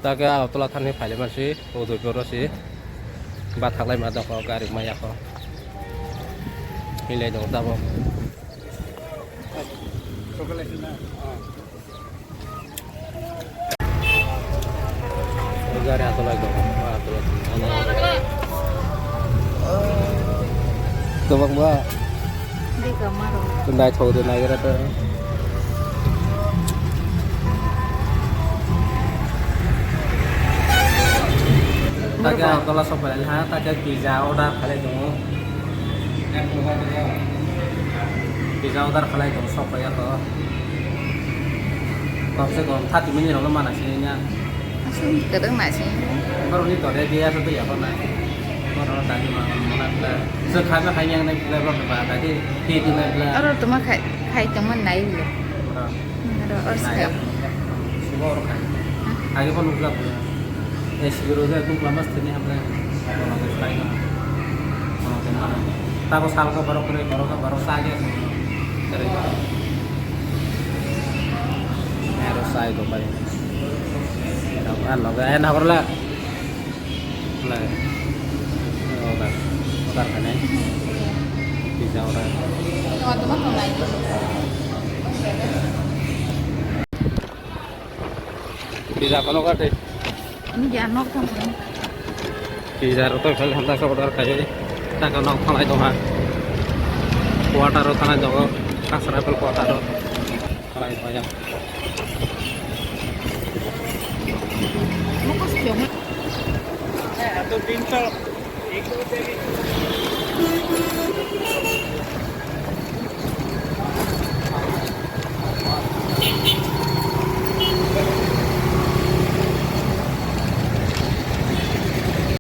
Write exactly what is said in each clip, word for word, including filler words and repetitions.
Taga Agartala thani phaile mansi, Udaipur si. Ba thaklai ma doko, gari maya ko. Hilai dong tabo. Gari atolai dong, atolai. Tobang ba. Di kamar. Tundai thau de nai gara ta. Taga Agartala sok pai ha, taga pizza order khalai tongo. Pizza order khalai tongo, sok pai ya to. Kom se kom thirty minute rok mana sini nya. Asli kadang nasi. Baru ni to dia tu ya kau nai. Baru tadi mana mana pula. Sekarang hanya yang naik pula baru apa tadi dia tu naik pula. Aro tuma khai khai teman nai lo. Aro ors khai. Suka orang khai. Agi pun nukjak ya. Eh, siguro je tung kelamas tini hamle. Kono ke sai na. Kono ke mana. Tako sal ko baru kore baru ka baru sa ge. Kare. Ero sai ko pai. Ero kan lo ga en habar la. La. Order. Order kane. Pizza order. Teman-teman mau naik. Pizza kono kate. Ini dia nok kan. Pizza ro to phel handa ka order khai. Ta ka nok thalai dong ha. Quarter ro thalai dong. Kasra phel quarter ro. Thalai dong ya. Mau kasih dong.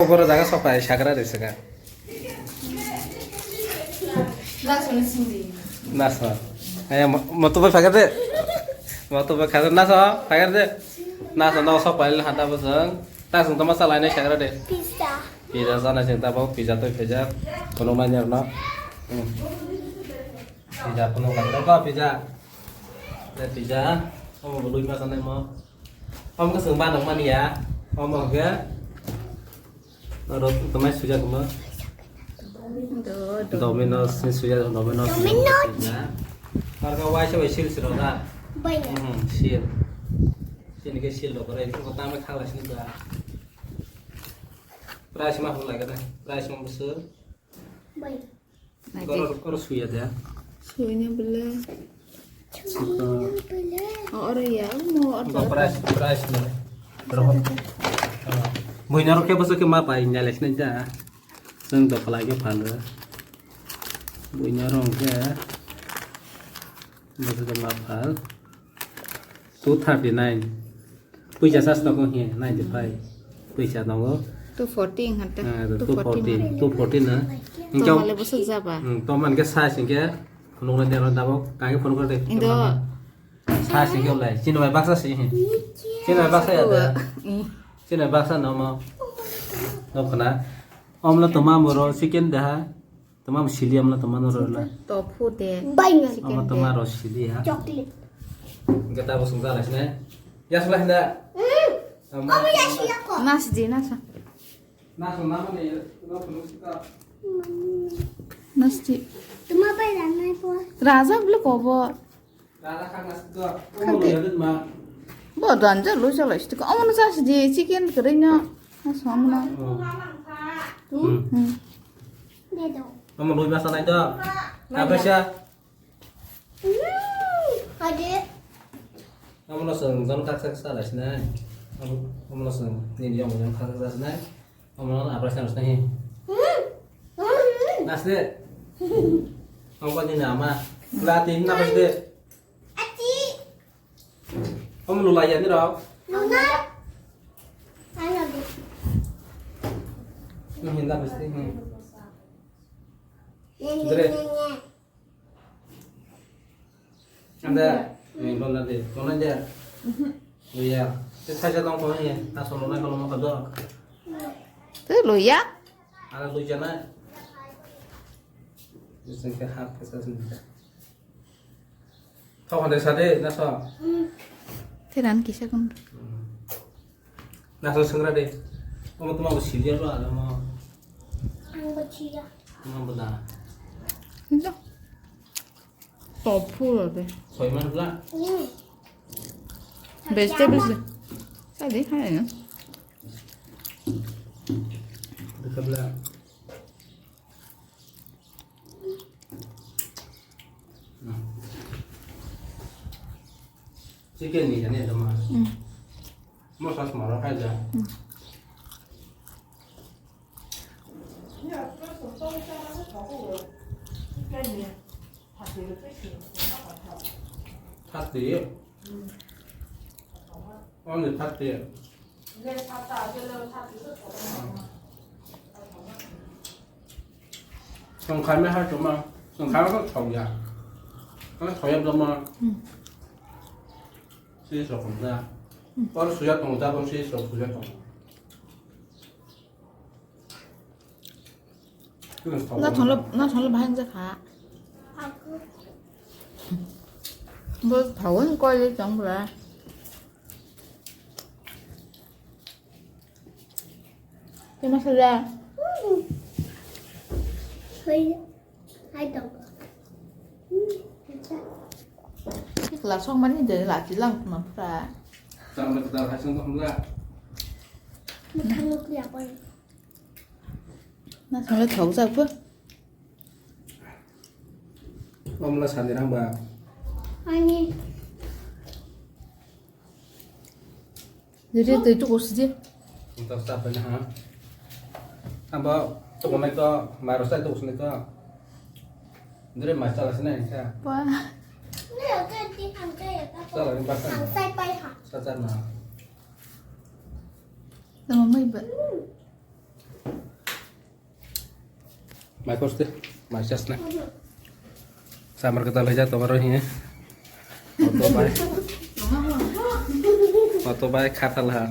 Boro jaga sopai sagra de sega. Naso. Aya mo-, moto bai pagar de. Moto bai khajar naso pagar de. Naso no sopai le hata bosong. Ta sung tama salai nai sagra de. Pizza. Pizza sana sing tabok, pizza toi phaijak. Kono manya no. Hmm. Pizza kono khajar ko pizza. De pizza. Omo lui ma sanai mo. Omo ka sung ba nang mani ya. Omo ke. Aro tomai sujak mo. Do, do. Domino's ni sujak, Domino's ni Domino's. Sujak. Aro ka waisa bai sil siro da. Bai na. Hmm, sil. Sini ke sil lo kore, ko tama khala sini ba. Price ma hula kada. Price ma musu. Bai. Koro, koro suya de. Suya bela. Suya bela. Oh, oro ya, mo oro. Ba price, price na. Roho. Buina ro ke boso ke ma pai nyale sini da. Seng do pala ke pala. Buina ro ke. Boso ke ma pal. Two thirty nine. Puisa sas tongo he, ninety five. Puisa tongo. Two forty hanta. Ah, two forty, two forty na. Hingke to male bosok jaba. Hmm, to man ke size hingke phunuk lai dero dabo, kage phunuk lai. Indo. Size hingke lai. Chini bai baksa si he. Chini bai baksa ya da. Hmm. Chini bai baksa no mo. No khna. Omla toma moro chicken daha. Toma sili amla toma no rela. Tofu de. Bai na. Ama toma ro sili ha. Chocolate. Gata bo sung jala sine. Yas lah da. Hmm. Ama yas ya ko. Nas di nas. Nas nama ne no punu sita. Nas di. Toma bai la nai po. Raja blu ko bo. Bo danjar lo chala siti ko. Omo no chasi di chicken kwrwi no. Asam no. Hmm. Hmm. Omo loi masa nai do. Kaisa. Omo no song jon kak sak sa lai sinai. Omo no song ni yong yong kak sak sa sinai. Omo no abra sa sinai. Nasde. Omo ni nama. Lati na basde. Om lula ya ni rok. Luna. Ayo. Ni hinda pasti. Hmm. Dre. Anda. Ni lula de. Lula de. Iya. Te saja tong ko ni. Asal lula kalau mau kedok. Te lo ya. Ada lu jana. Bisa ke hak ke sasnya. Thok hande sade na so. Tenan kisa kun. Asal sengra de. Omo tuma bo silia ba, omo. Ang bo siya. Omo bo da. Ito. Tofu lo de. Soi man bla. Hmm. Vegetables de. Tadi hai na. Dekabla. Chicken ni jani dama. Hmm. Mo sas mara khai ja. Hmm. Thirty. Only thirty. Songkhaima ha chuma, songkhaima ko thok ya. Ko thok ya dama. Hmm. Si sok da. Hmm. Or suya tong da, si sok suya tong. Nathanglo, nathanglo bahai wngjakha. Bo thawi koi chong bra. Kema saja. Hai dong. Lasong mani de la chilang ma pra. Tang da da hai song tong la. Muthang lo kya pai. Na thanglo thok jak bo. Omla sani rang ba. Ani. Jadi tu itu kursi je. Untuk siapa ni ha? Amba tu kau mai ko mai rosa tu sini ko. Dere mai salah sini sa. Wah. Ni ada di angkai ya. Salah ni pasang. Angkai pai ha. Sacar na. Nama mai ba. Mai koste, mai chasna. Samar kata leja tomaro hi. Moto bai. Moto bai khatal ha.